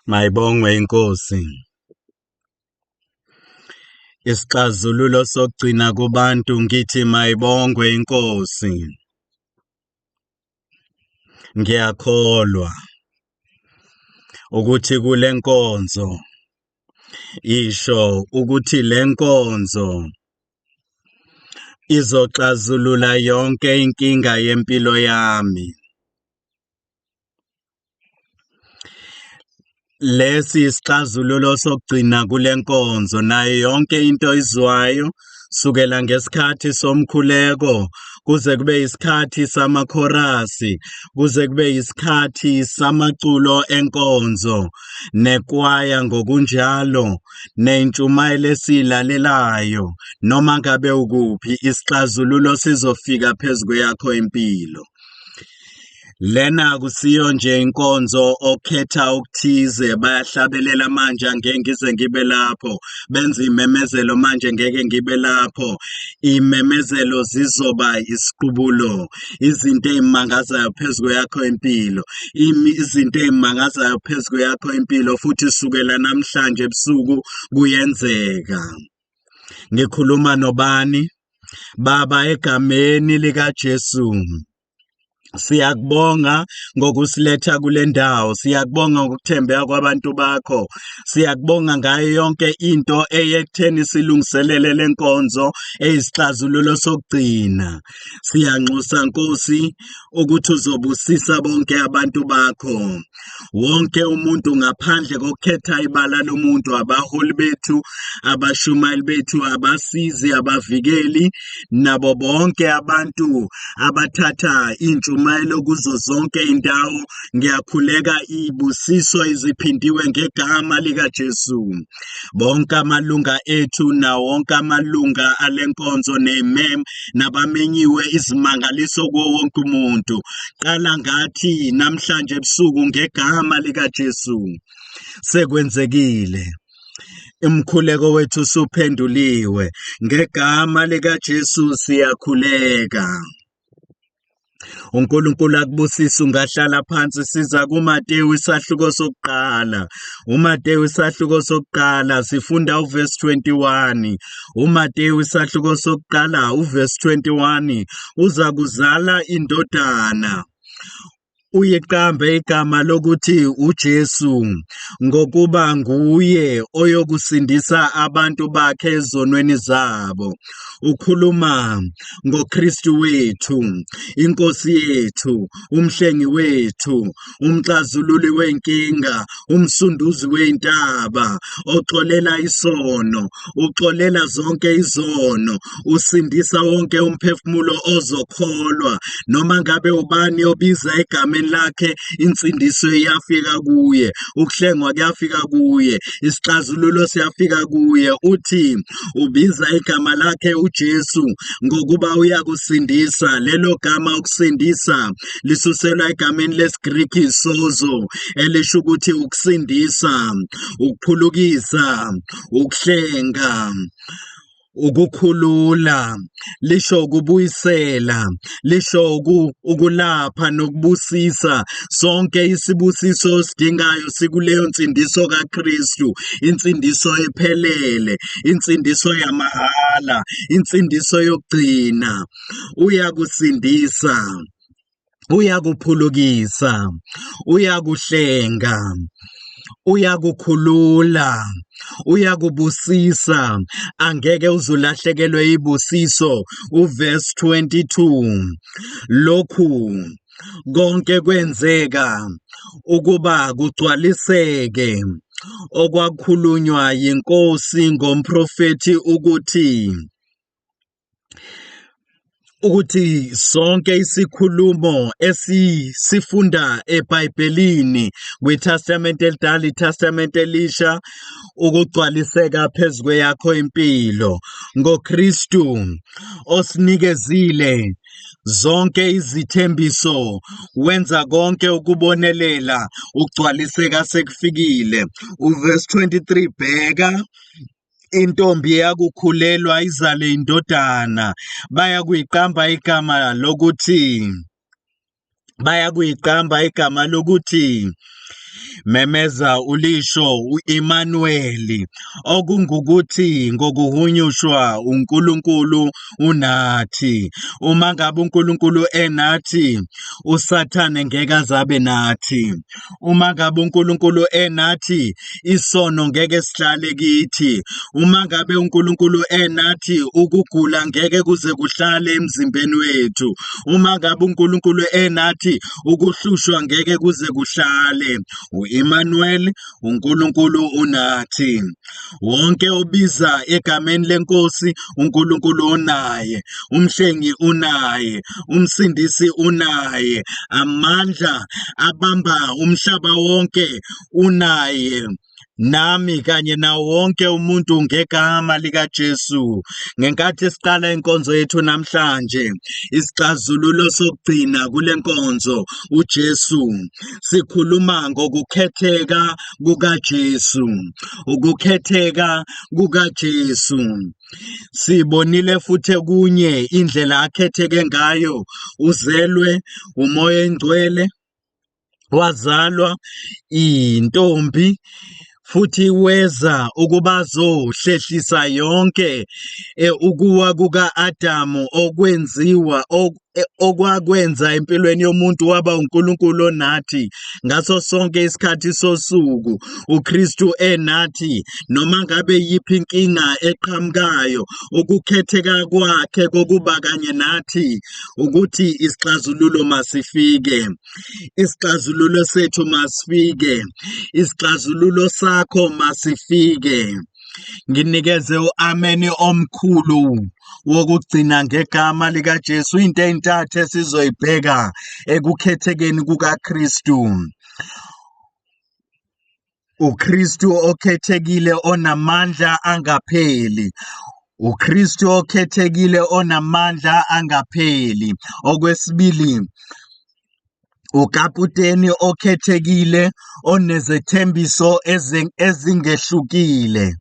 Mayibongwe iNkosi. Isixazululo sokugcina kubantu ngithi mayibongwe iNkosi. Ngiyakholwa ukuthi kule nkonzo isho ukuthi le nkonzo izoxazulula yonke inkinga yempilo yami. Lesi isixazululo sokugcina kule nkonzo nayo yonke into oyizwayo sukela ngesikhathi somkhuleko kuze kube isikhathi samakhorasi kuze kube isikhathi samaculo enkonzo nekwaya ngokunjalo nentshumayelo esiyilalelayo noma ngabe ukuphi isixazululo sizofika phezu kweyakho impilo. Lena akusiyo nje inkonzo okhetha okuthize bayahlabelela manje angeke ngize ngibe lapho benza imemezelo manje ngeke ngibe lapho imemezelo zizoba isiqubulo izinto ezimangazayo phezu kweyakho impilo izinto ezimangazayo phezu kweyakho impilo futhi sukela namhlanje ebusuku kuyenzeka. Ngikhuluma nobani? Baba, egameni likaJesu. Siyakubonga ngokusiletha kule ndawo, siyakubonga ngokuthembeka kwabantu bakho, siyakubonga ngayo yonke into eyekutheni silungiselele le nkonzo eyisixazululo sokugcina. Siyanxusa Nkosi ukuthi uzobusisa bonke abantu bakho. Wonke umuntu ngaphandle kokukhetha ibala lomuntu, abaholi bethu, abashumayeli bethu, abasizi, abavikeli, nabo bonke abantu abathatha intshumayelo kuzo zonke indawo, ngiyakhuleka ibusiso eziphindiwe ngegama likaJesu. Bonke amalunga ethu nawo wonke amalunga alenkonzo nemem nabamenyiwe izimangaliso kuwo wonke umuntu. Qala ngathi namhlanje ebusuku ngegama likaJesu. Sekwenzekile. Umkhuleko wethu usuphenduliwe. Ngegama likaJesu siyakhuleka. uNkulunkulu akubusise ungahlala phansi siza kuMateyu isahluko sokuqala. UMateyu isahluko sokuqala sifunda uverse 21. UMateyu isahluko sokuqala uverse 21 uza kuzala indodana. Uyiqambe igama lokuthi uJesu, ngokuba nguye oyokusindisa abantu bakhe ezonweni zabo. Ukhuluma ngoKristu wethu, iNkosi yethu, umhlengi wethu, umxazululi wenkinga, umsunduzi wey'ntaba, oxolela isono, uxolela zonke izono, usindisa wonke umphefumulo ozokholwa noma ngabe ubani obiza egameni lakhe insindiso iyafika kuye ukuhlengwa kuyafika kuye isixazululo siyafika kuye uthi ubiza igama lakhe uJesu ngokuba uyakusindisa lelo gama ukusindisa lisuselwa egameni lesiGriki sozo elisho ukuthi ukusindisa ukuphulukisa ukuhlenga ukukhulula lisho ukubuyisela lisho ukulapha nokubusisa sonke isibusiso osidingayo sikuleyo nsindiso kaKristu insindiso ephelele insindiso yamahhala insindiso yokugcina uyakusindisa uyakuphulukisa uyakuhlenga uyakukhulula uyakubusisa angeke uzulahlekelwe ibusiso uverse 22 lokhu konke kwenzeka ukuba kugcwaliseke okwakhulunywa yinkosi ngomprofethi ukuthi ukuthi sonke isikhulumo esisifunda eBhayibhelini kwiTestamente elidala iTestamente elisha ukugcwaliseka phezu kweyakho impilo ngoKristu osinikezile zonke izithembiso wenza konke ukubonelela ukugcwaliseka sekufikile uverse 23 bheka Intombi yakukhulelwa izale indodana, bayakuyiqamba igama lokuthi bayakuyiqamba igama lokuthi Memeza ulisho uImanuweli, okungukuthi ngokuhunyushwa uNkulunkulu unathi. Uma ngabe uNkulunkulu enathi, uSathane ngeke azabe nathi. Uma ngabe uNkulunkulu enathi, isono ngeke sihlale kithi. Uma ngabe uNkulunkulu enathi, ukugula ngeke kuze kuhlale emzimbeni wethu. Uma ngabe uNkulunkulu enathi, ukuhlushwa ngeke kuze kuhlale. U-Emmanuel, uNkulunkulu unathi. Wonke obiza egameni lenkosi, uNkulunkulu unaye, umhlengi unaye, umsindisi unaye, amandla abamba umhlaba wonke unaye. Nami kanye nawo wonke umuntu ngegama likaJesu. Ngenkathi siqala inkonzo yethu namhlanje, isixazululo sokugcina kule nkonzo uJesu. Sikhuluma ngokukhetheka kukaJesu, ukukhetheka kukaJesu. Sibonile futhi okunye indlela akhetheke ngayo, uzelwe uMoya oNgcwele, wazalwa intombi futhi weza ukuba azohlehlisa yonke ukuwa kuka-Adamu okwenziwa okwakwenza empilweni yomuntu waba uNkulunkulu onathi ngaso sonke isikhathi sosuku uKristu enathi noma ngabe yiphi inkinga eqhamukayo ukukhetheka kwakhe kokuba kanye nathi ukuthi isixazululo masifike isixazululo sethu masifike isixazululo sakho masifike. Nginikeze u-ameni omkhulu wokugcina ngegama likaJesu. Into ey'ntathu esizoyibheka ekukhethekeni kukaKristu. UKristu okhethekile onamandla angapheli. UKristu okhethekile onamandla angapheli. Okwesibili, ukaputeni okhethekile onezethembiso ezingehlukile.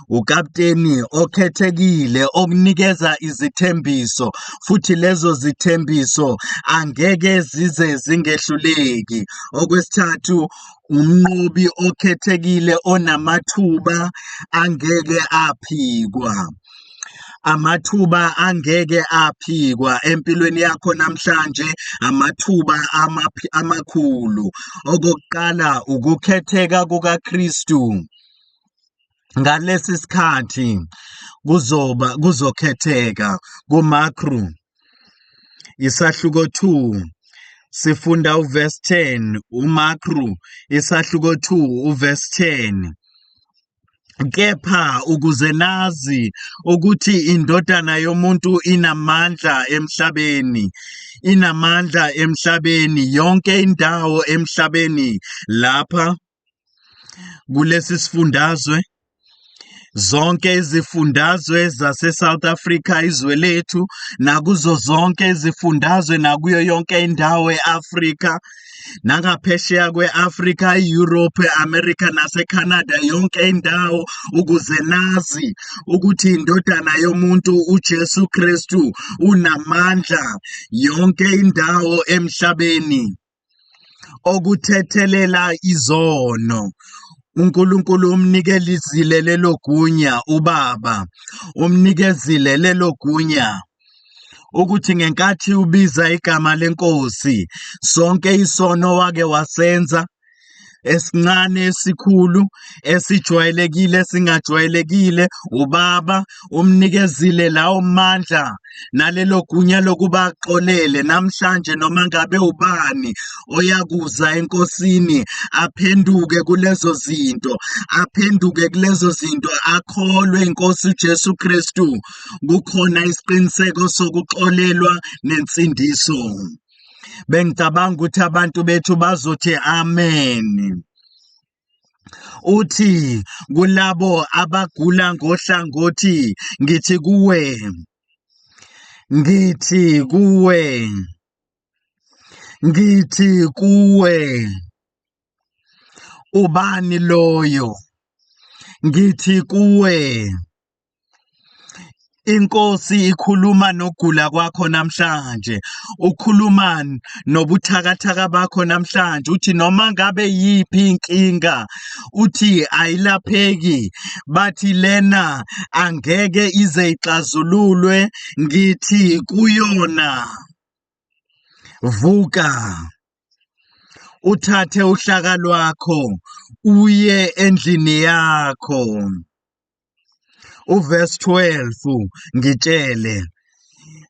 Ukapteni okhethekile okunikeza izithembiso futhi lezo zithembiso angeke zize zingehluleki. Okwesithathu, umnqobi okhethekile onamathuba angeke aphikwa. Amathuba angeke aphikwa empilweni yakho namhlanje, amathuba amakhulu. Okokuqala, ukukhetheka kukaKristu ngalesi sikhathi kuzoba kuzokhetheka kuMakru isahluko 2 sifunda uverse 10. UMakru isahluko 2 uverse 10. Kepha ukuze nazi ukuthi iNdodana yomuntu inamandla emhlabeni, inamandla emhlabeni, yonke indawo emhlabeni, lapha kulesi sifundazwe, zonke izifundazwe zase-South Africa, izwe lethu, nakuzo zonke izifundazwe, nakuyo yonke indawo e-Afrika, nangaphesheya kwe-Afrika, e-Europe, e-America naseCanada, yonke indawo, ukuze nazi ukuthi iNdodana yomuntu uJesu Kristu unamandla yonke indawo emhlabeni okuthethelela izono. uNkulunkulu umnikelizile lelo gunya, uBaba umnikezile lelo gunya ukuthi ngenkathi ubiza igama lenkosi, sonke isono wake wasenza, esincane, esikhulu, esijwayelekile, esingajwayelekile, uBaba umnikezile lawo mandla nalelo gunya lokuba axolele namhlanje noma ngabe ubani oyakuza enkosini aphenduke kulezo zinto, aphenduke kulezo zinto, akholwe inkosi uJesu Kristu, kukhona isiqiniseko sokuxolelwa nensindiso. Bengicabanga ukuthi abantu bethu bazothi amen. Uthi kulabo abagula ngohlangothi, ngithi kuwe, ngithi kuwe, ngithi kuwe, ubani loyo? Ngithi kuwe. Inkosi ikhuluma nokugula kwakho namhlanje, ukhuluma nobuthakathaka bakho namhlanje, uthi noma ngabe yiphi inkinga, uthi ayilapheki, bathi lena angeke ize ixazululwe, ngithi kuyona vuka, uthathe uhlaka lwakho uye endlini yakho. Uverse 12 ngitshele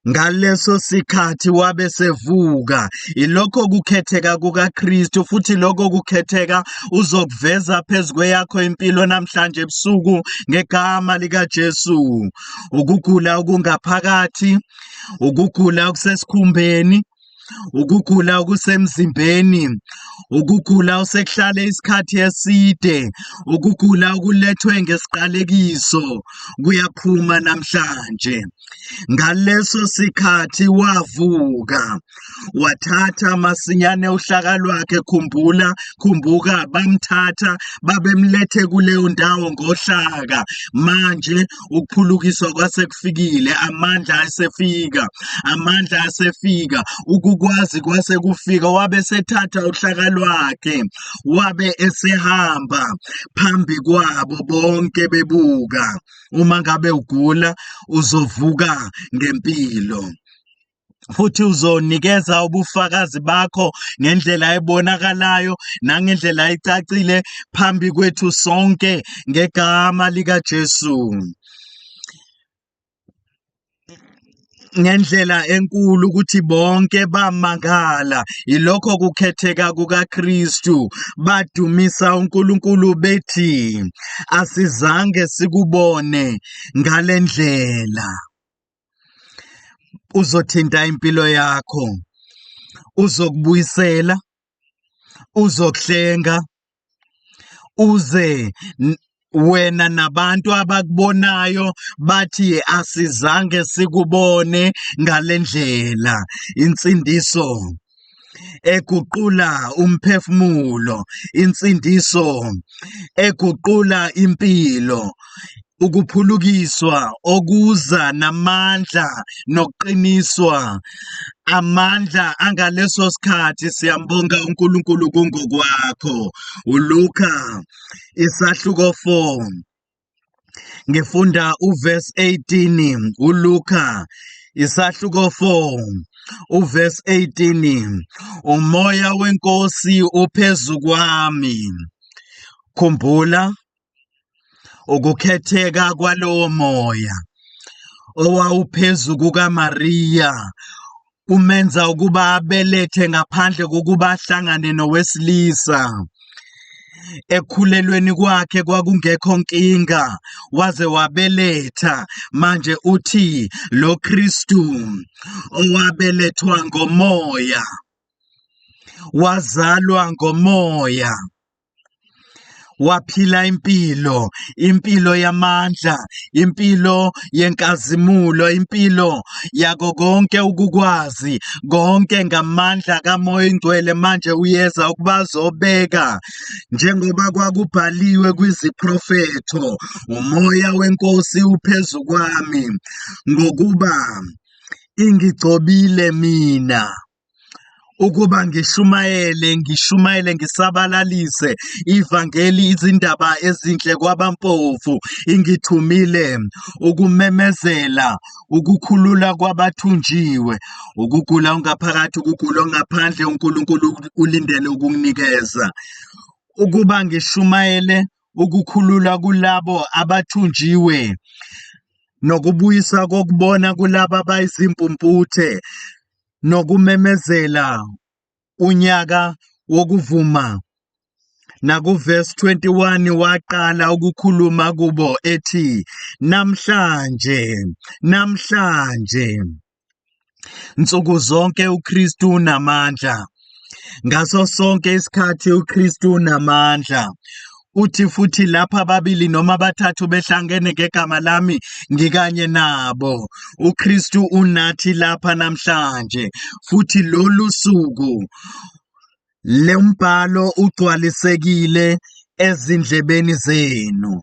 ngaleso sikhathi wabe sevuka. Ilokho kukhetheka kukaKristu, futhi lokho kukhetheka uzokuveza phezu kweyakho impilo namhlanje ebusuku ngegama likaJesu. Ukugula okungaphakathi, ukugula okusesikhumbeni, ukugula okusemzimbeni, ukugula osekuhlale isikhathi eside, ukugula okulethwe ngesiqalekiso kuyaphuma namhlanje. Ngaleso sikhathi wavuka, wathatha masinyane uhlaka lwakhe. Khumbula, khumbuka, bamthatha babemlethe kuleyo ndawo ngohlaka. Manje ukuphulukiswa kwasekufikile, amandla asefika, amandla asefika, ukukwazi kwasekufika. Wabe sethatha uhlaka lwakhe, wabe esehamba phambi kwabo bonke bebuka. Uma ngabe ugula uzovuka ngempilo, futhi uzonikeza ubufakazi bakho ngendlela ebonakalayo nangendlela ecacile phambi kwethu sonke ngegama likaJesu. Ngendlela enkulu ukuthi bonke bamangala yilokho kukhetheka kukaKristu, badumisa uNkulunkulu bethi asizange sikubone ngalendlela. Uzothinta impilo yakho, uzokubuyisela, uzokuhlenga, uze wena nabantu abakubonayo bathi asizange sikubone ngalendlela. Insindiso eguqula umphefumulo, insindiso eguqula impilo, ukuphulukiswa okuza namandla nokuqiniswa, amandla angaleso sikhathi. Siyambonga uNkulunkulu kungokwakho. uLuka isahluko 4, ngifunda uverse 18. uLuka isahluko 4 uverse 18, umoya wenkosi uphezu kwami. Khumbula ukukhetheka kwalowo moya owawuphezu kukaMariya umenza ukuba abelethe ngaphandle kokuba ahlangane nowesilisa. Ekhulelweni kwakhe kwakungekho nkinga, waze wabeletha. Manje uthi lo Kristu owabelethwa ngomoya, wazalwa ngomoya, waphila impilo, impilo yamandla, impilo yenkazimulo, impilo yako konke ukukwazi konke ngamandla kaMoya oNgcwele. Manje uyeza ukuba azobeka njengoba kwakubhaliwe kwiziprofetho, umoya wenkosi uphezu kwami ngokuba ingigcobile mina ukuba ngishumayele, ngishumayele ngisabalalise ivangeli, izindaba ezinhle kwabampofu. Ingithumile ukumemezela ukukhulula kwabathunjiwe, ukugula ongaphakathi, ukugula ongaphandle. uNkulunkulu ulindele ukukunikeza ukuba ngishumayele ukukhulula kulabo abathunjiwe nokubuyisa kokubona kulabo abayizimpumputhe, nokumemezela unyaka wokuvuma. Nakuvesi 21 waqala ukukhuluma kubo ethi, namhlanje, namhlanje, nsuku zonke uKristu unamandla. Ngaso sonke isikhathi uKristu unamandla. Uthi futhi lapha ababili noma abathathu behlangene ngegama lami, ngikanye nabo. uKristu unathi lapha namhlanje, futhi lolu suku lembhalo ugcwalisekile ezindlebeni zenu.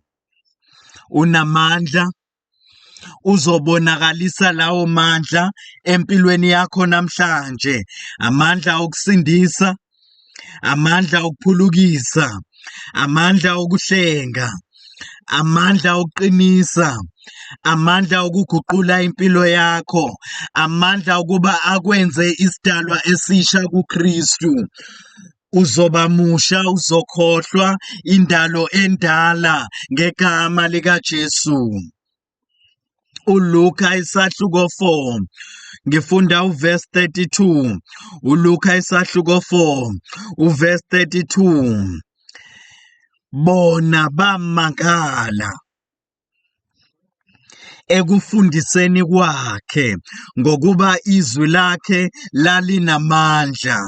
Unamandla. Uzobonakalisa lawo mandla empilweni yakho namhlanje, amandla okusindisa, amandla okuphulukisa, amandla okuhlenga, amandla okuqinisa, amandla okuguqula impilo yakho, amandla okuba akwenze isidalwa esisha kuKristu. Uzoba musha, uzokhohlwa indalo endala ngegama likaJesu. uLuka isahluko 4 ngifunda uverse 32. uLuka isahluko 4 uverse 32. Bona bamangala ekufundiseni kwakhe, ngokuba izwi lakhe lalinamandla.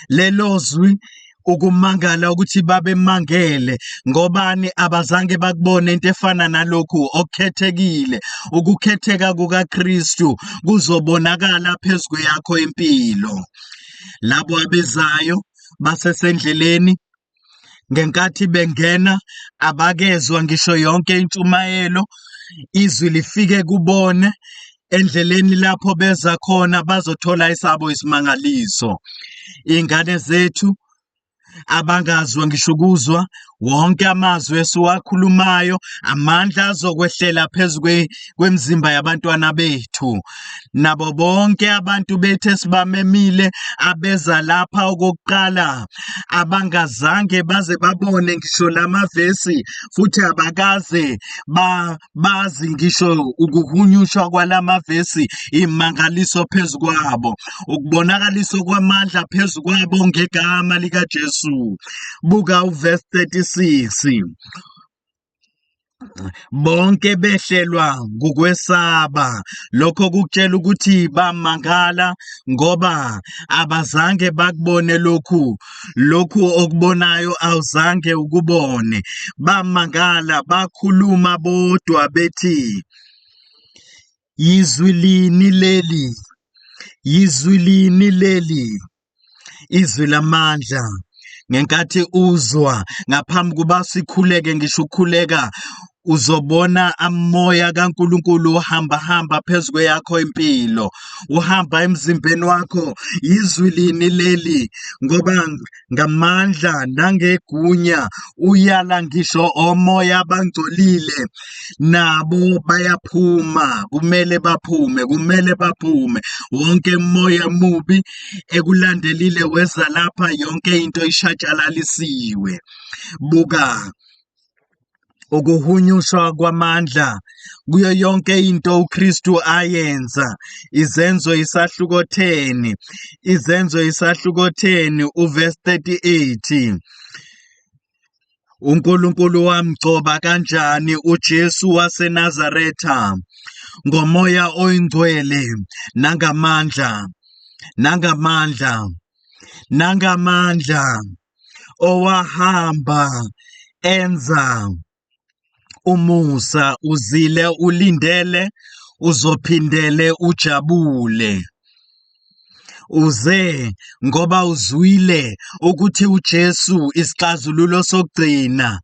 Lelo zwi ukumangala ukuthi babemangele ngobani, abazange bakubone into efana nalokhu okukhethekile. Ukukhetheka kukaKristu kuzobonakala phezu kweyakho impilo. Labo abezayo basesendleleni ngenkathi bengena abakezwa ngisho yonke intshumayelo, izwi lifike kubone endleleni lapho beza khona bazothola isabo isimangaliso. Iy'ngane zethu abangazwa ngisho ukuzwa wonke amazwi esiwakhulumayo, amandla azokwehlela phezu kwemizimba yabantwana bethu nabo bonke abantu bethu esibamemile abeza lapha okokuqala, abangazange baze babone ngisho lamavesi futhi abakaze bazi ngisho ukuhunyushwa kwalamavesi, imangaliso phezu kwabo, ukubonakaliswa kwamandla phezu kwabo ngegama likaJesu. Buka uverse 36. Bonke behlelwa ngukwesaba. Lokho kukutshela ukuthi bamangala ngoba abazange bakubone lokhu. Lokhu okubonayo awuzange ukubone. Bamangala bakhuluma bodwa bethi, yizwi lini leli? Yizwi lini leli? Izwi lamandla. Ngenkathi uzwa ngaphambi kuba sikhuleke ngisho ukukhuleka, uzobona amoya kaNkuluNkulu uhamba hamba phezu kweyakho impilo, uhamba emzimbeni wakho. Yizwi lini leli? Ngoba ngamandla nangegunya uyala ngisho omoya abangcolile nabo bayaphuma. Kumele baphume, kumele baphume. Wonke umoya mubi ekulandelile weza lapha, yonke into ishatshalalisiwe. Buka ukuhunyushwa kwamandla kuyo yonke into uKristu ayenza. Izenzo isahluko 10, Izenzo isahluko 10 uverse 38. UNkulunkulu wamgcoba kanjani uJesu waseNazaretha ngomoya oyingcwele nangamandla, nangamandla, nangamandla, owahamba enza umusa. Uzile ulindele, uzophindele ujabule. Uze ngoba uzwile ukuthi uJesu isixazululo sokugcina.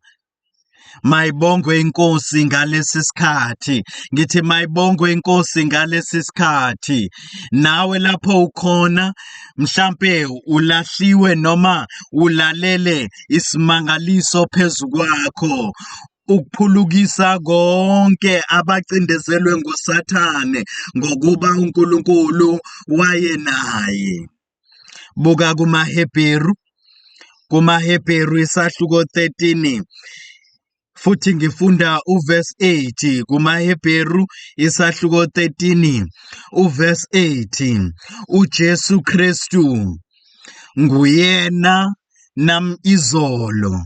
Mayibongwe inkosi ngalesi sikhathi. Ngithi mayibongwe inkosi ngalesi sikhathi. Nawe lapho ukhona mhlampe ulahliwe noma ulalele isimangaliso phezu kwakho, ukuphulukisa konke abacindezelwe nguSathane, ngokuba uNkulunkulu wayenaye. Buka kumaHebheru, kumaHebheru isahluko 13, futhi ngifunda uverse 8. KumaHebheru isahluko 13 uverse 8. UJesu Kristu nguyena nam izolo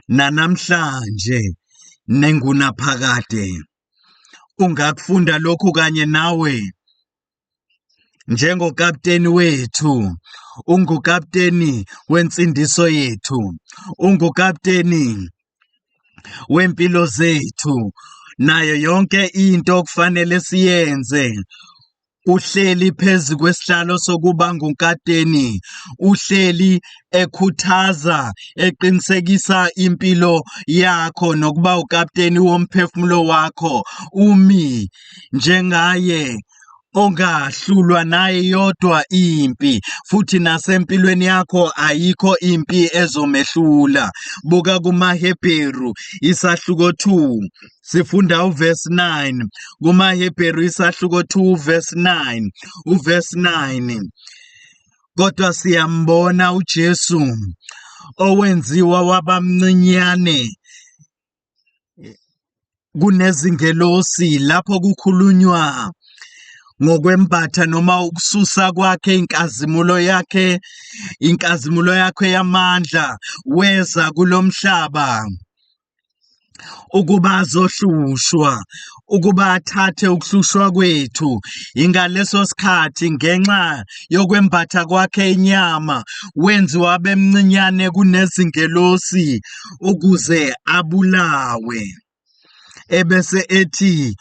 nanamhlanje nengunaphakade. Ungakufunda lokhu kanye nawe njengokapteni wethu. Ungukapteni wensindiso yethu, ungukapteni wempilo zethu, nayo yonke into okufanele siyenze. Uhleli phezu kwesihlalo sokuba ngunkateni, uhleli ekhuthaza, eqinisekisa impilo yakho nokuba ukapteni womphefumulo wakho. Umi njengaye ongahlulwa naye yodwa impi, futhi nasempilweni yakho ayikho impi ezomehlula. Buka kumaHebheru isahluko 2 sifunda uverse 9 kumaHebheru isahluko 2 verse 9 uverse 9. Kodwa siyambona uJesu owenziwa wabamncinyane kunezingelosi lapho kukhulunywa ngokwembatha noma ukususa kwakhe inkazimulo yakhe, inkazimulo yakhe yamandla, weza kulomhlaba ukuba azohlushwa, ukuba athathe ukuhlushwa kwethu. Ingaleso sikhathi ngenxa yokwembatha kwakhe inyama wenziwa abemncinyane kunezingelosi ukuze abulawe. Ebese ethi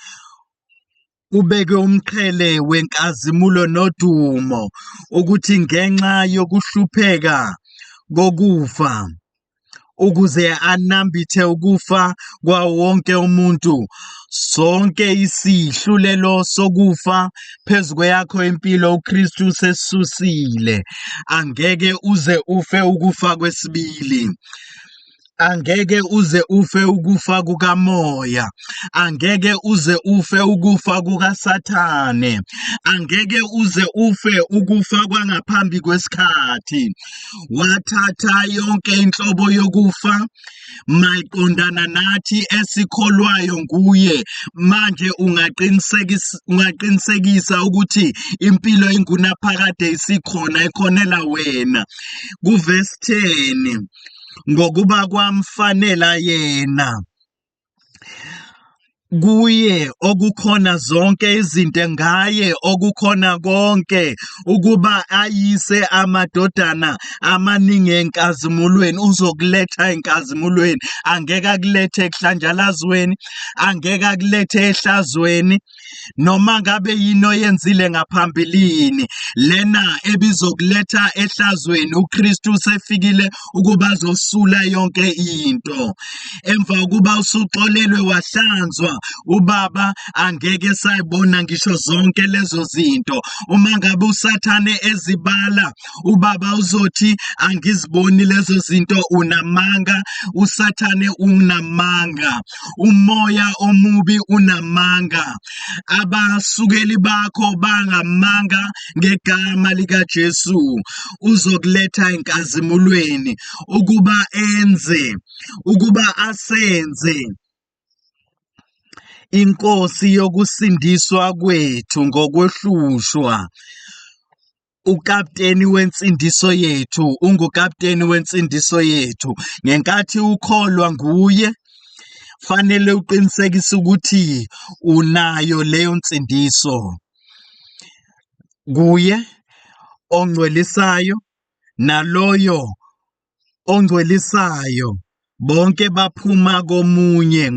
ubeke umqhele wenkazimulo nodumo ukuthi ngenxa yokuhlupheka kokufa ukuze anambithe ukufa kwawo wonke umuntu. Sonke isihlulelo sokufa phezu kweyakho impilo uKristu sesisusile. Angeke uze ufe ukufa kwesibili. Angeke uze ufe ukufa kukamoya. Angeke uze ufe ukufa kukaSathane. Angeke uze ufe ukufa kwangaphambi kwesikhathi. Wathatha yonke inhlobo yokufa mayiqondana nathi esikholwayo nguye. Manje ungaqinisekisa, ungaqinisekisa ukuthi impilo ingunaphakade isikhona, ikhonela wena. Kuvesi 10, ngokuba kwamfanela yena kuye okukhona zonke izinto, ngaye okukhona konke, ukuba ayise amadodana amaningi enkazimulweni. Uzokuletha enkazimulweni, angeke akulethe ekuhlanjalazweni, angeke akulethe ehlazweni, noma ngabe yini oyenzile ngaphambilini lena ebizokuletha ehlazweni. uKristu usefikile ukuba azosula yonke into. Emva kokuba usuxolelwe wahlanzwa, ubaba angeke sayibona ngisho zonke lezo zinto. Uma ngabe uSathane ezibala, ubaba uzothi angiziboni lezo zinto, unamanga. uSathane unamanga, umoya omubi unamanga, abasukeli bakho bangamanga. Ngegama likaJesu uzokuletha enkazimulweni ukuba enze, ukuba asenze inkosi yokusindiswa kwethu ngokwehlushwa. Ukapteni wensindiso yethu, ungukapteni wensindiso yethu. Ngenkathi ukholwa nguye, fanele uqinisekise ukuthi unayo leyo nsindiso. Kuye ongcwelisayo naloyo ongcwelisayo bonke baphuma komunye,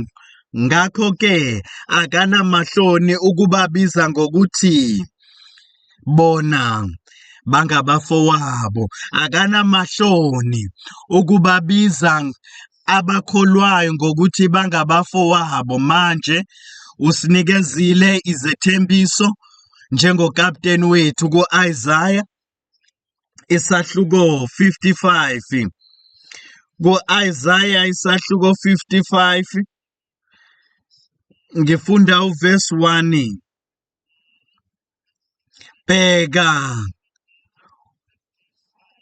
ngakho-ke akanamahloni ukubabiza ngokuthi bona bangabafowabo. Akanamahloni ukubabiza abakholwayo ngokuthi bangabafowabo. Manje usinikezile izethembiso njengokapteni wethu ku-Isaya isahluko 55. Ku-Isaya isahluko 55 ngifunda uvesi 1. Bheka,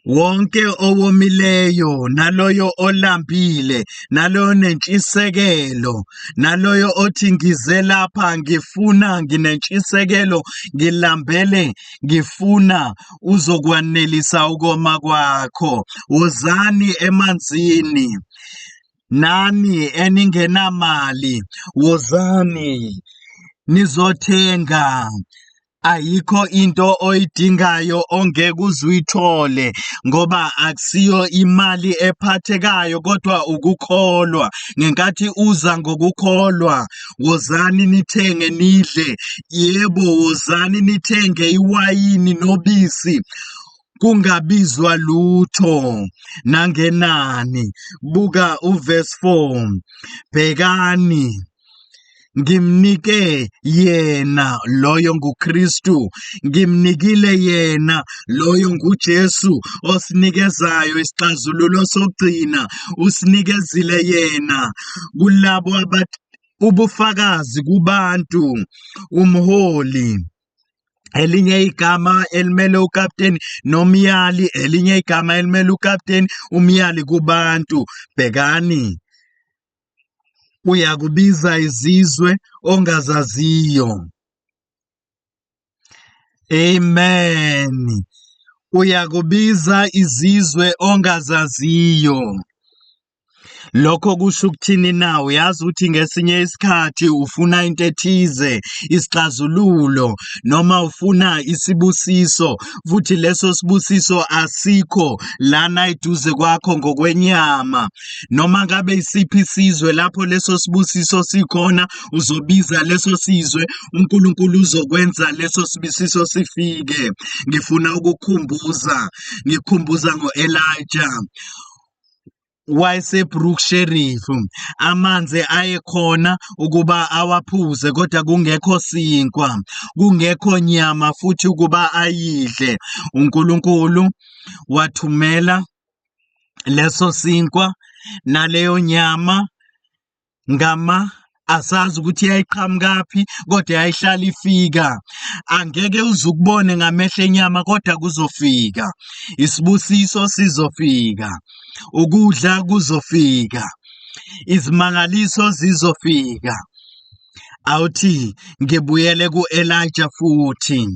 wonke owomileyo naloyo olambile naloyo onentshisekelo naloyo othi ngize lapha ngifuna, nginentshisekelo, ngilambele, ngifuna, uzokwanelisa ukoma kwakho. Wozani emanzini nani eningenamali, wozani nizothenga. Ayikho into oyidingayo ongeke uze uyithole ngoba akusiyo imali ephathekayo kodwa ukukholwa. Ngenkathi uza ngokukholwa, wozani nithenge nidle. Yebo, wozani nithenge iwayini nobisi kungabizwa lutho nangenani. Buka uverse 4. Bhekani ngimnike yena loyo nguKristu, ngimnikile yena loyo nguJesu osinikezayo isixazululo sokugcina, usinikezile yena kulabo ubufakazi kubantu, umholi. Elinye igama elimele ukapteni nomyali, elinye igama elimele ukapteni umyali kubantu. Bhekani, uyakubiza izizwe ongazaziyo. Amen. Uyakubiza izizwe ongazaziyo. Lokho kusho ukuthini na? Uyazi ukuthi ngesinye isikhathi ufuna into ethize, isixazululo, noma ufuna isibusiso, futhi leso sibusiso asikho lana eduze kwakho ngokwenyama. Noma ngabe isiphi isizwe lapho leso sibusiso sikhona, uzobiza leso sizwe, uNkulunkulu uzokwenza leso sibusiso sifike. Ngifuna ukukhumbuza, ngikhumbuza ngo-Elijah. WayeseBrook Sheriff. Amanzi ayekhona ukuba awaphuze kodwa kungekho sinkwa, kungekho nyama futhi ukuba ayidle. uNkulunkulu wathumela leso sinkwa naleyo nyama ngama asazi ukuthi yayiqhamukaphi kodwa yayihlala ifika. Angeke uze ukubone ngamehlo enyama kodwa kuzofika. Isibusiso sizofika, ukudla kuzofika, izimangaliso zizofika. Awuthi ngibuyele ku-Elijah futhi.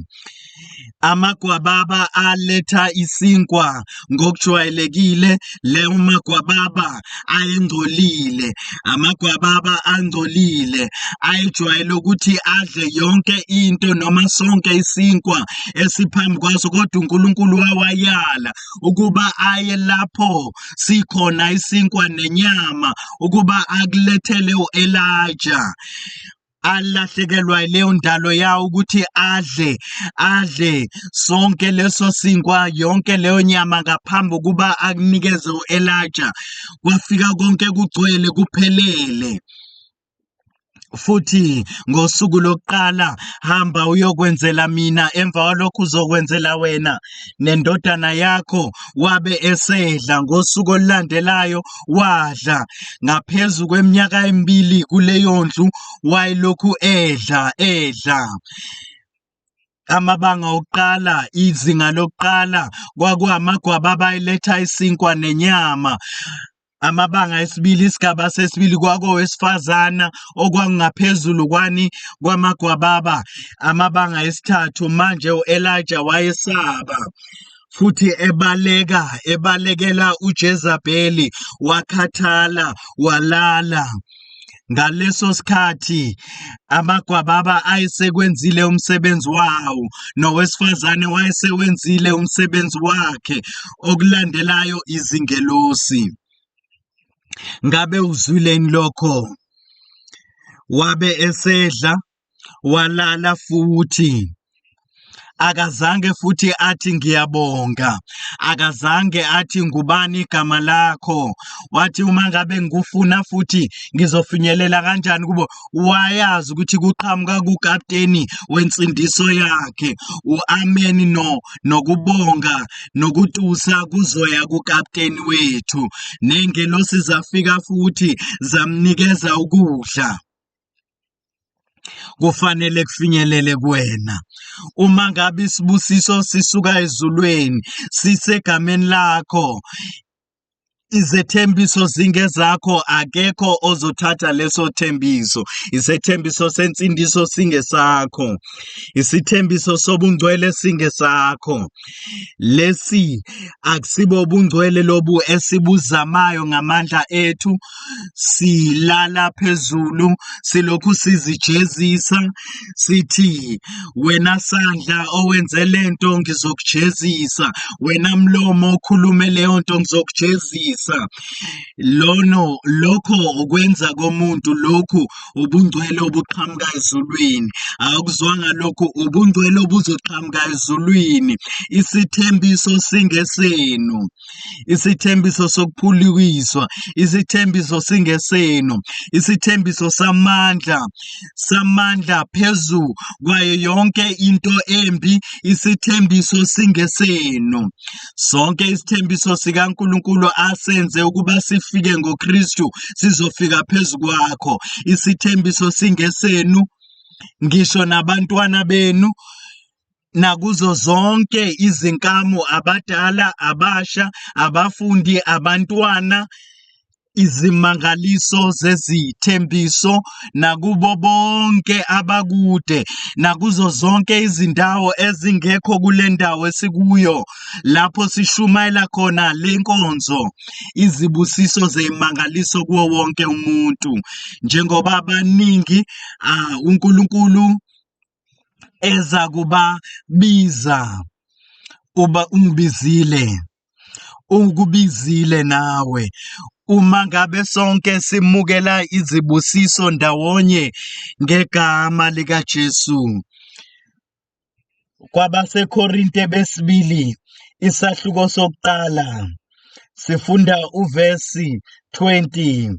Amagwababa aletha isinkwa ngokujwayelekile leyo magwababa ayengcolile. Amagwababa angcolile ayejwayele ukuthi adle yonke into noma sonke isinkwa esiphambi kwaso, kodwa uNkulunkulu wawayala ukuba aye lapho sikhona isinkwa nenyama ukuba akulethele u-Elijah. Alahlekelwa leyo ndalo yawo ukuthi adle adle sonke leso sinkwa yonke leyo nyama ngaphambi kokuba akunikeze u-Elijah. Kwafika konke kugcwele kuphelele. Futhi ngosuku lokuqala hamba uyokwenzela mina, emva kwalokho uzokwenzela wena nendodana yakho. Wabe esedla. Ngosuku olulandelayo wadla. Ngaphezu kweminyaka emibili kuleyo ndlu wayelokhu edla edla. Amabanga okuqala, izinga lokuqala kwakuwamagwababa ayeletha isinkwa nenyama. Amabanga esibili, isigaba sesibili kwakowesifazana okwakungaphezulu kwani kwamagwababa. Amabanga esithathu manje u-Elijah wayesaba futhi ebaleka ebalekela uJezabeli, wakhathala walala. Ngaleso sikhathi amagwababa ayesekwenzile umsebenzi wawo, nowesifazane wayesewenzile umsebenzi wakhe. Okulandelayo izingelosi. Ngabe uzwileni lokho? Wabe esedla walala futhi. Akazange futhi athi ngiyabonga, akazange athi ngubani igama lakho. Wathi uma ngabe ngikufuna futhi ngizofinyelela kanjani kubo? Wayazi ukuthi kuqhamuka kukapteni wensindiso yakhe. U-ameni no nokubonga nokutusa kuzoya kukapteni wethu. Nengelosi zafika futhi zamnikeza ukudla. Kufanele kufinyelele kuwena. Uma ngabe isibusiso sisuka ezulwini sisegameni lakho, Izethembiso zingezakho, akekho ozothatha leso thembiso. Isethembiso sensindiso singesakho. Isithembiso sobungcwele singesakho. Lesi akusibo ubungcwele lobu esibuzamayo ngamandla ethu, silala phezulu silokhu sizijezisa sithi wena sandla owenze lento ngizokujezisa, wena mlomo okhulume leyo nto ngizokujezisa. Lono lokho ukwenza komuntu, lokhu ubungcwele obuqhamuka ezulwini. Awukuzwanga lokhu ubungcwele obuzoqhamuka ezulwini. Isithembiso singesenu. Isithembiso sokuphulikiswa, isithembiso singesenu, isithembiso samandla, samandla phezu kwayo yonke into embi, isithembiso singesenu. Sonke isithembiso sikaNkulunkulu asenze ukuba sifike ngoKristu sizofika phezu kwakho. Isithembiso singesenu ngisho nabantwana benu nakuzo zonke izinkamu, abadala, abasha, abafundi, abantwana, izimangaliso zezithembiso nakubo bonke abakude nakuzo zonke izindawo ezingekho kule ndawo esikuyo lapho sishumayela khona le nkonzo, izibusiso zeyimangaliso kuwo wonke umuntu njengoba abaningi uNkulunkulu eza kubabiza uba ungibizile ukubizile nawe. Uma ngabe sonke simukela izibusiso ndawonye ngegama likaJesu. KwabaseKorinte besibili isahluko sokuqala sifunda uvesi 20.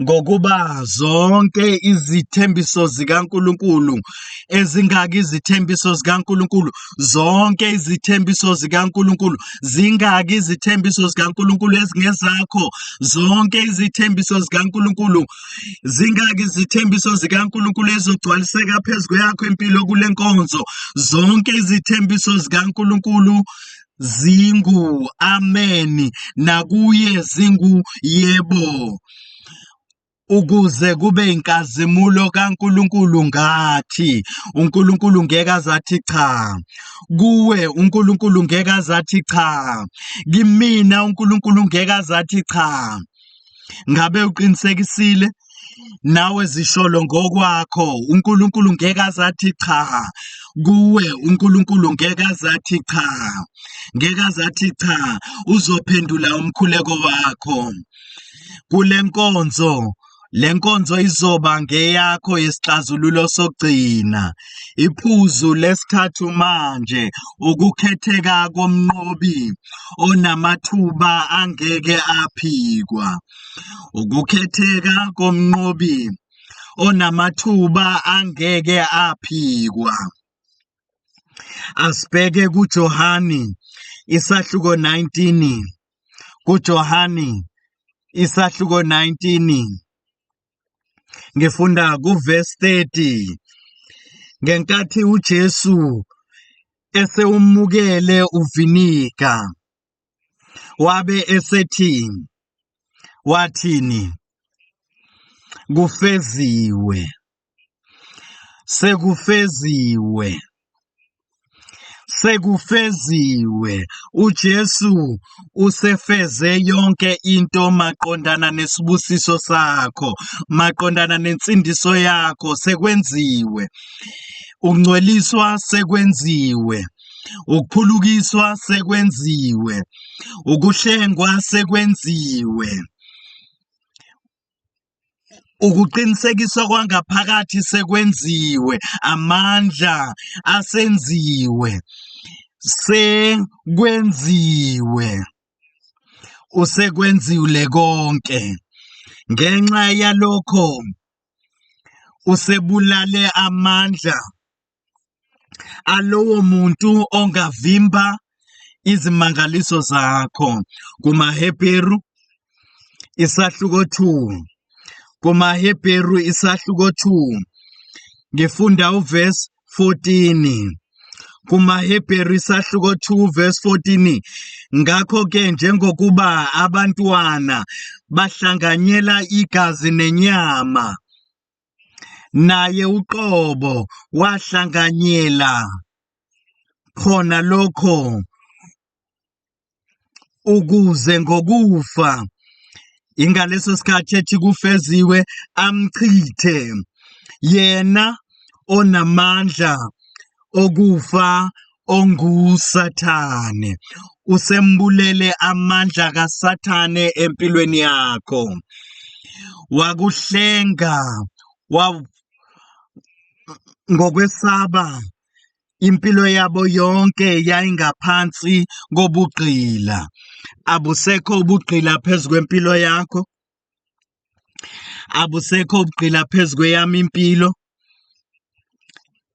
Ngokuba zonke izithembiso zikaNkulunkulu, ezingaki izithembiso zikaNkulunkulu, zonke izithembiso zikaNkulunkulu, zingaki izithembiso zikaNkulunkulu ezingezakho, zonke izithembiso zikaNkulunkulu, zingaki izithembiso zikaNkulunkulu ezogcwaliseka phezu kweyakho impilo kule nkonzo, zonke izithembiso zikaNkulunkulu zingu amen nakuye zingu yebo, ukuze kube inkazimulo kaNkulunkulu ngathi. uNkulunkulu ngeke azathi cha kuwe, uNkulunkulu ngeke azathi cha kimina, uNkulunkulu ngeke azathi cha. Ngabe uqinisekisile? Nawe zisholo ngokwakho, uNkulunkulu ngeke azathi cha kuwe, uNkulunkulu ngeke azathi cha, ngeke azathi cha, uzophendula umkhuleko wakho. Kule nkonzo, le nkonzo izoba ngeyakho yesixazululo sokugcina. Iphuzu lesithathu manje ukukhetheka komnqobi onamathuba angeke aphikwa. Ukukhetheka komnqobi onamathuba angeke aphikwa. Asibheke kuJohani isahluko 19. KuJohani isahluko 19 ngifunda kuvesi 30. Ngenkathi uJesu esewumukele uviniga wabe esethi, wathini? Kufeziwe, sekufeziwe, sekufeziwe. UJesu usefeze yonke into maqondana nesibusiso sakho, maqondana nensindiso yakho, sekwenziwe. Ukungcweliswa sekwenziwe. Ukuphulukiswa sekwenziwe, ukuhlengwa sekwenziwe, ukuqinisekiswa kwangaphakathi sekwenziwe, amandla asenziwe, sekwenziwe, usekwenziwe konke. Ngenxa yalokho usebulale amandla alowo muntu ongavimba izimangaliso zakho. KumaHebheru isahluko 2, kumaHebheru isahluko 2 ngifunda uverse 14. KumaHebheru isahluko 2 verse 14, ngakho-ke njengokuba abantwana bahlanganyela igazi nenyama, naye uqobo wahlanganyela khona lokho, ukuze ngokufa ingaleso sikhathi ethi kufeziwe amchithe yena onamandla okufa onguSathane. Usembulele amandla kaSathane empilweni yakho, wakuhlenga ngokwesaba. Impilo yabo yonke yayingaphansi kobugqila. Abusekho ubugqila phezu kwempilo yakho, abusekho ubugqila phezu kweyami impilo,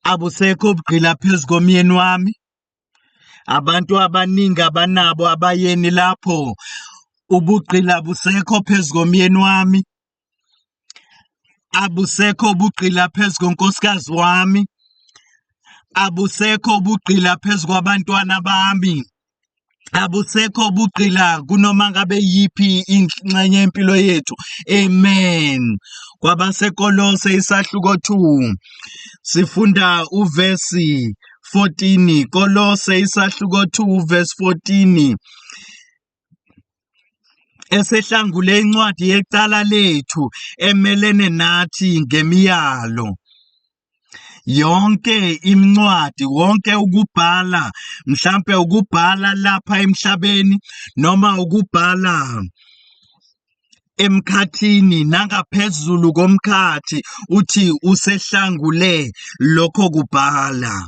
abusekho ubugqila phezu komyeni wami. Abantu abaningi abanabo abayeni lapho, ubugqila busekho phezu komyeni wami, abusekho ubugqila phezu konkosikazi wami, abusekho ubugqila phezu kwabantwana bami, abusekho ubugqila kunoma ngabe yiphi ingxenye yempilo yethu. Amen. KwabaseKolose isahluko 2 sifunda uvesi 14. Kolose isahluko 2 verse 14, esehlangule incwadi yecala lethu emelene nathi ngemiyalo yonke incwadi, wonke ukubhala, mhlampe ukubhala lapha emhlabeni noma ukubhala emkhathini nangaphezulu komkhathi, uthi usehlangule lokho kubhala.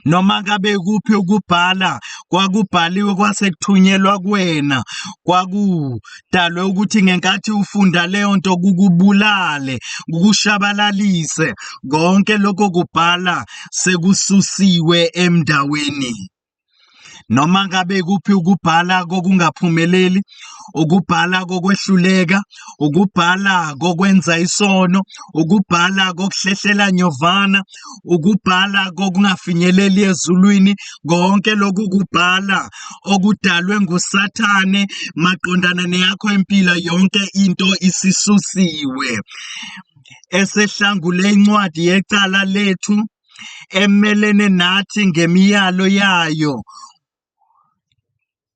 Noma ngabe kuphi ukubhala kwakubhaliwe kwase kuthunyelwa kuwena, kwakudalwe ukuthi ngenkathi ufunda leyo nto kukubulale, kukushabalalise. Konke lokho kubhala sekususiwe emndaweni. Noma ngabe kuphi ukubhala kokungaphumeleli, ukubhala kokwehluleka, ukubhala kokwenza isono, ukubhala kokuhlehlela nyovana, ukubhala kokungafinyeleli ezulwini, konke lokhu kubhala okudalwe nguSathane maqondana neyakho impilo, yonke into isisusiwe. Esehlangule incwadi yecala lethu emelene nathi ngemiyalo yayo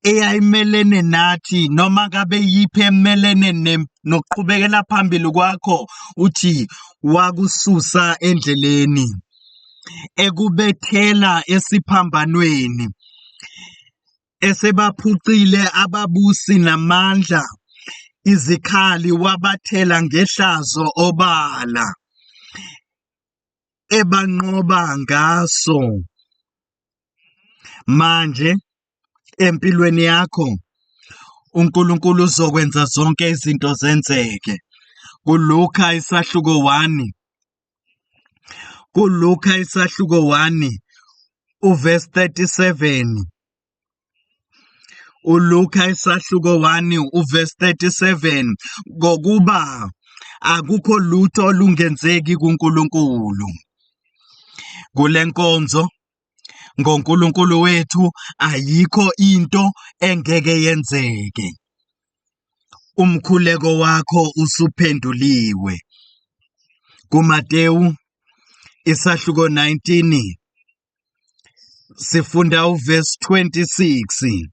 eyayimelene nathi, noma ngabe yiphi emelene nokuqhubekela phambili kwakho, uthi wakususa endleleni, ekubethela esiphambanweni, esebaphucile ababusi namandla izikhali, wabathela ngehlazo obala, ebanqoba ngaso. Manje empilweni yakho uNkulunkulu uzokwenza zonke izinto zenzeke. KuLuka isahluko 1, kuLuka isahluko 1 uverse 37, uLuka isahluko 1 uverse 37, ngokuba akukho lutho olungenzeki kuNkulunkulu. Kule nkonzo ngoNkulunkulu wethu ayikho into engeke yenzeke. Umkhuleko wakho usuphenduliwe. KuMatewu isahluko 19 sifunda uverse 26.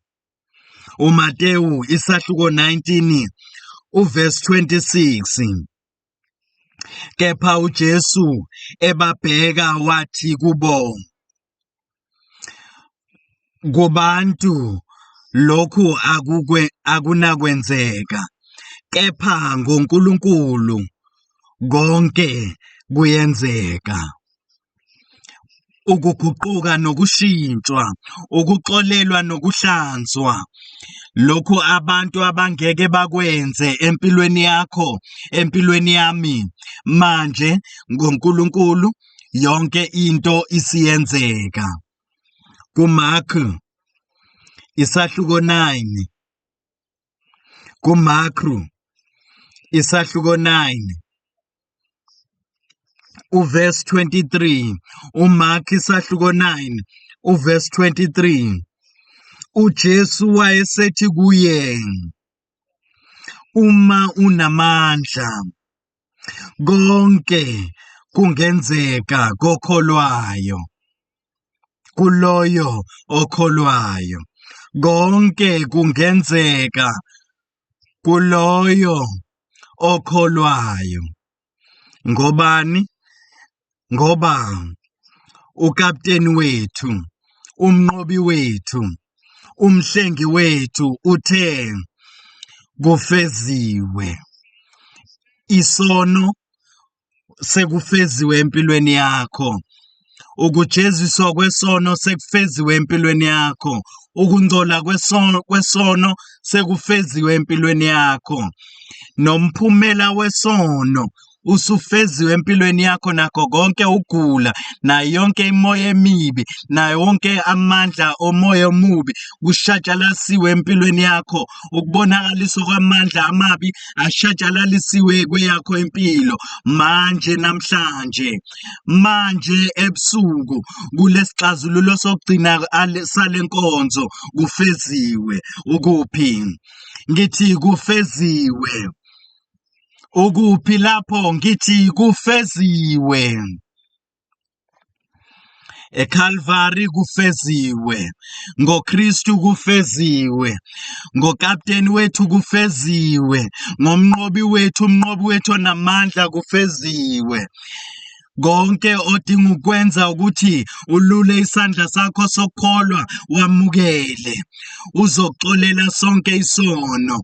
uMatewu isahluko 19 uverse 26. Kepha uJesu ebabheka wathi kubo, kubantu lokhu akunakwenzeka, kepha ngoNkulunkulu konke kuyenzeka. Ukuguquka nokushintshwa, ukuxolelwa nokuhlanzwa, lokhu abantu abangeke bakwenze empilweni yakho, empilweni yami. Manje ngoNkulunkulu yonke into isiyenzeka. KuMark isahluko 9, kuMakru isahluko 9. Uverse 23, uMark isahluko 9, uverse 23. UJesu wayesethi kuye, uma unamandla, konke kungenzeka kokholwayo, kuloyo okholwayo. Konke kungenzeka kuloyo okholwayo. Ngobani? Ngoba ukapteni wethu, umnqobi wethu, umhlengi wethu uthe kufeziwe. Isono sekufeziwe empilweni yakho. Ukujeziswa kwesono sekufeziwe empilweni yakho. Ukungcola kwesono sekufeziwe empilweni yakho. Nomphumela wesono usufeziwe empilweni yakho, nakho konke ukugula, nayo yonke imoya emibi, nayo wonke amandla omoya omubi kushatshalalisiwe empilweni yakho. Ukubonakaliswa kwamandla amabi ashatshalalisiwe kweyakho impilo manje, namhlanje, manje ebusuku, kulesixazululo sokugcina salenkonzo, kufeziwe. Ukuphi? Ngithi kufeziwe. Ukuphi lapho? Ngithi kufeziwe. ECalvary kufeziwe, ngoKristu kufeziwe, ngokapteni wethu kufeziwe, ngomnqobi wethu, umnqobi wethu onamandla kufeziwe. Konke odinga ukwenza ukuthi ulule isandla sakho sokukholwa wamukele. Uzoxolela sonke isono,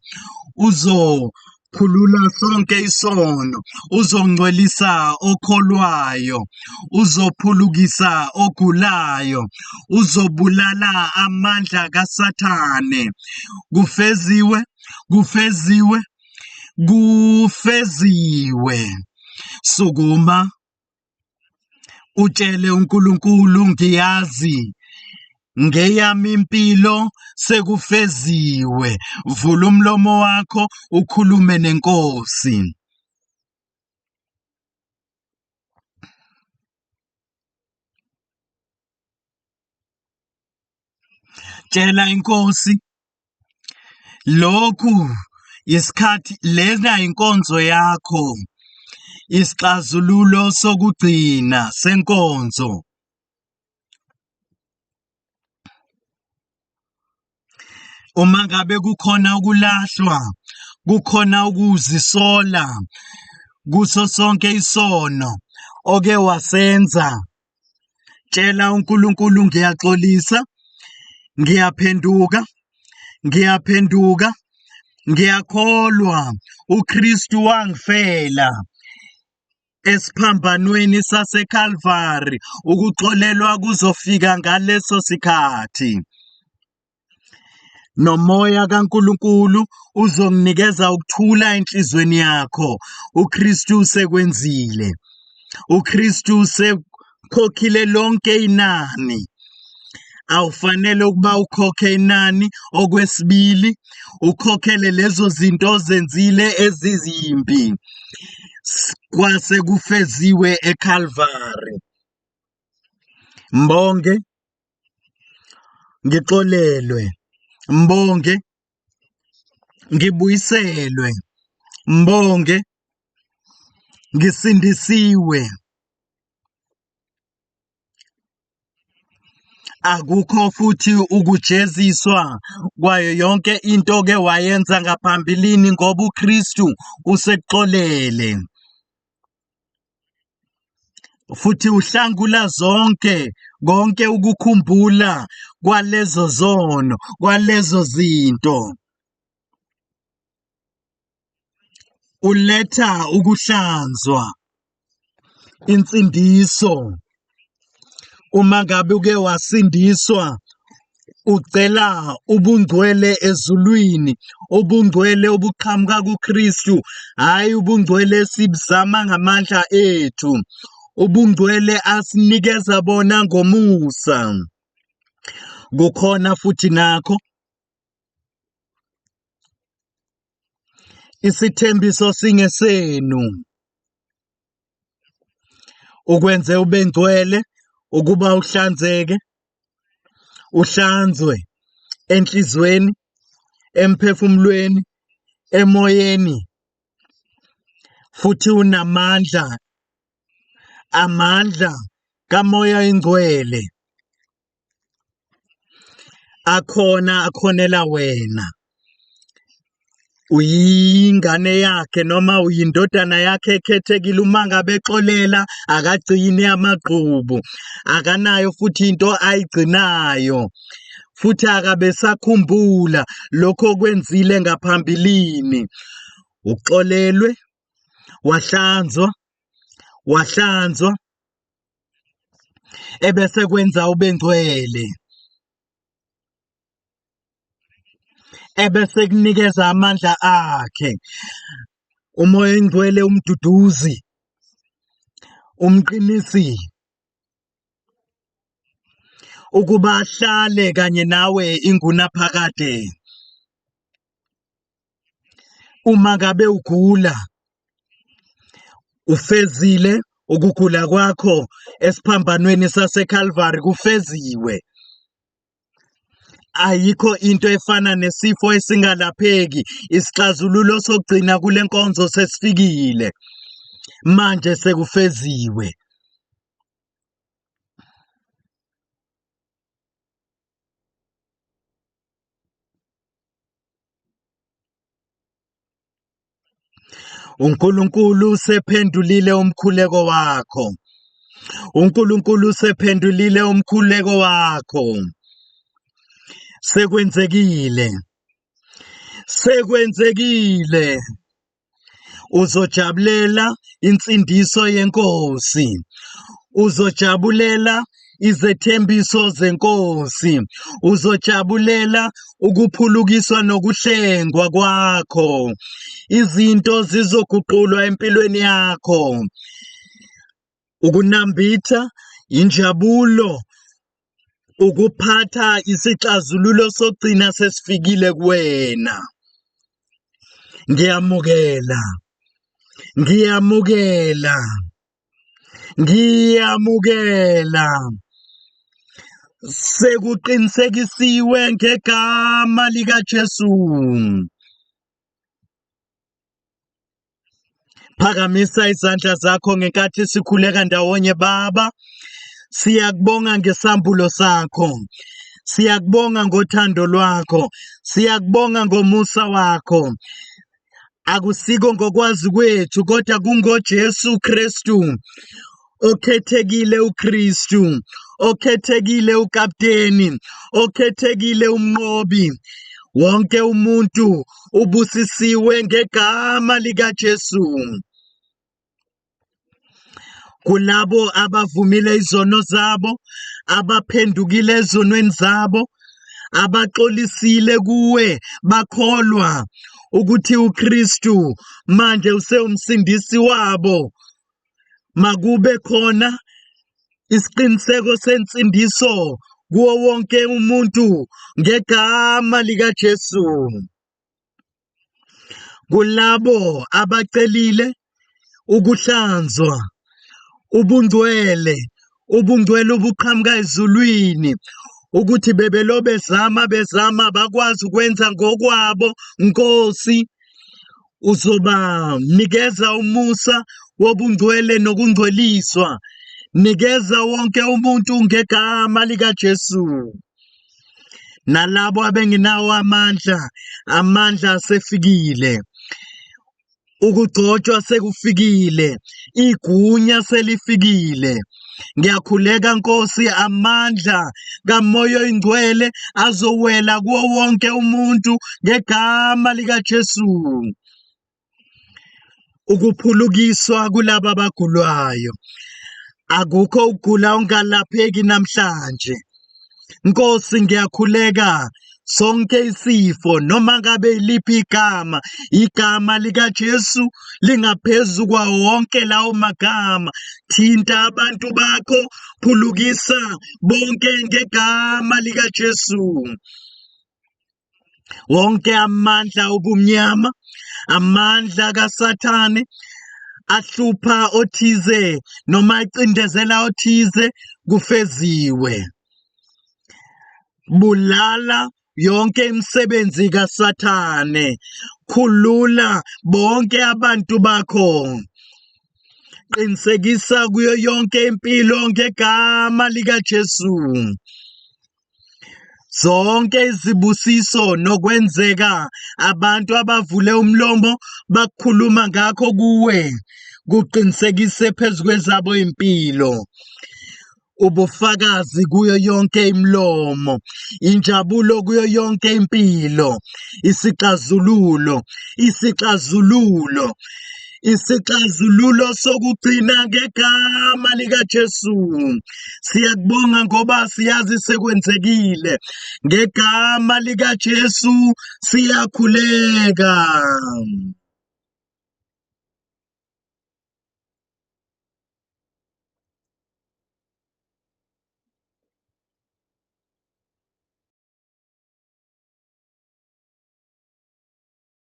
uzo khulula sonke isono, uzongcwelisa okholwayo, uzophulukisa ogulayo, uzobulala amandla kaSathane. Kufeziwe, kufeziwe, kufeziwe. Sukuma utshele uNkulunkulu, ngiyazi ngeyami impilo sekufeziwe. Vula umlomo wakho ukhulume nenkosi. Tshela inkosi lokhu isikhathi, lena inkonzo yakho, isixazululo sokugcina senkonzo. Uma ngabe kukhona ukulahlwa, kukhona ukuzisola kuso sonke isono oke wasenza, tshela uNkulunkulu, ngiyaxolisa, ngiyaphenduka, ngiyaphenduka, ngiyakholwa uKristu wangifela esiphambanweni saseCalvary. Ukuxolelwa kuzofika ngaleso sikhathi, nomoya kaNkulunkulu uzonginikeza ukuthula enhlizweni yakho. UKristu usekwenzile, uKristu usekhokhile lonke inani. Awufanele ukuba ukhokhe inani okwesibili, ukhokhele lezo zinto ozenzile ezizimbi. Kwase kufeziwe eCalvary. Mbonge, ngixolelwe. Mbonge, ngibuyiselwe. Mbonge, ngisindisiwe. Akukho futhi ukujeziswa kwayo yonke into oke wayenza ngaphambilini, ngoba uKristu usekuxolele. Futhi uhlangula zonke konke ukukhumbula kwalezo zono, kwalezo zinto. Uletha ukuhlanzwa, insindiso. Uma ngabe uke wasindiswa, ucela ubungcwele ezulwini, ubungcwele obuqhamuka kuKristu, hhayi ubungcwele esibuzama ngamandla ethu, ubungcwele asinikeza bona ngomusa. Kukhona futhi nakho isithembiso singesenu. Ukwenze ube ngcwele ukuba uhlanzeke, uhlanzwe enhlizweni, emphefumulweni, emoyeni, futhi unamandla, amandla kaMoya oyiNgcwele akhona akhonela wena. Uyingane yakhe noma uyindodana yakhe ekhethekile. Uma ngabe exolela akagcini amagqubu, akanayo futhi into ayigcinayo, futhi akabe esakhumbula lokho okwenzile ngaphambilini. Uxolelwe, wahlanzwa, wahlanzwa, ebese kwenza ube ngcwele, ebese kunikeza amandla akhe. UMoya oyiNgcwele umduduzi, umqinisi, ukuba ahlale kanye nawe ingunaphakade. Uma ngabe ugula, ufezile ukugula kwakho esiphambanweni saseCalvary, kufeziwe. Ayikho into efana nesifo esingalapheki. Isixazululo sokugcina kule nkonzo sesifikile. Manje sekufeziwe. UNkulunkulu usephendulile umkhuleko wakho. UNkulunkulu usephendulile umkhuleko wakho. Sekwenzekile. Sekwenzekile. Uzojabulela insindiso yeNkosi. Uzojabulela izethembiso zeNkosi. Uzojabulela ukuphulukiswa nokuhlengwa kwakho. Izinto zizoguqulwa empilweni yakho. Ukunambitha injabulo, ukuphatha isixazululo sokugcina sesifikile kuwena. Ngiyamukela, ngiyamukela, ngiyamukela. Sekuqinisekisiwe ngegama likaJesu. Phakamisa izandla zakho ngenkathi sikhuleka ndawonye. Baba, siyakubonga ngesambulo sakho. Siyakubonga ngothando lwakho. Siyakubonga ngomusa wakho. Akusiko ngokwazi kwethu, kodwa kungoJesu Kristu okhethekile, uKristu okhethekile, ukapteni okhethekile, umnqobi. Wonke umuntu ubusisiwe ngegama likaJesu. Kulabo abavumile izono zabo, abaphendukile ezonweni zabo, abaxolisile kuwe, bakholwa ukuthi uKristu manje usewumsindisi wabo, makube khona isiqiniseko sensindiso kuwo wonke umuntu ngegama likaJesu. Kulabo abacelile ukuhlanzwa, ubungcwele, ubungcwele obuqhamuka ezulwini, ukuthi bebelo bezama bezama bakwazi ukwenza ngokwabo, Nkosi, uzobanikeza umusa wobungcwele nokungcweliswa. Nikeza wonke umuntu ngegama likaJesu. Nalabo abengenawo amandla, amandla asefikile. Ukugcotshwa sekufikile, igunya selifikile. Ngiyakhuleka Nkosi, amandla kaMoya oyiNgcwele azowela kuwo wonke umuntu ngegama likaJesu. Ukuphulukiswa kulaba abagulwayo. Akukho ukugula ongalapheki namhlanje. Nkosi, ngiyakhuleka sonke isifo noma ngabe iliphi igama, igama likaJesu lingaphezu kwawo wonke lawo magama. Thinta abantu bakho, phulukisa bonke ngegama likaJesu. Wonke amandla obumnyama, amandla kaSathane, ahlupha othize noma acindezela othize kufeziwe. Bulala yonke imisebenzi kaSathane, khulula bonke abantu bakho. Qinisekisa kuyo yonke impilo ngegama likaJesu. Zonke izibusiso nokwenzeka abantu abavule umlomo bakukhuluma ngakho kuwe kuqinisekise phezu kwezabo impilo. Ubufakazi kuyo yonke imilomo, injabulo kuyo yonke impilo, isixazululo, isixazululo, isixazululo sokugcina ngegama likaJesu. Siyakubonga ngoba siyazi sekwenzekile. Ngegama likaJesu siyakhuleka.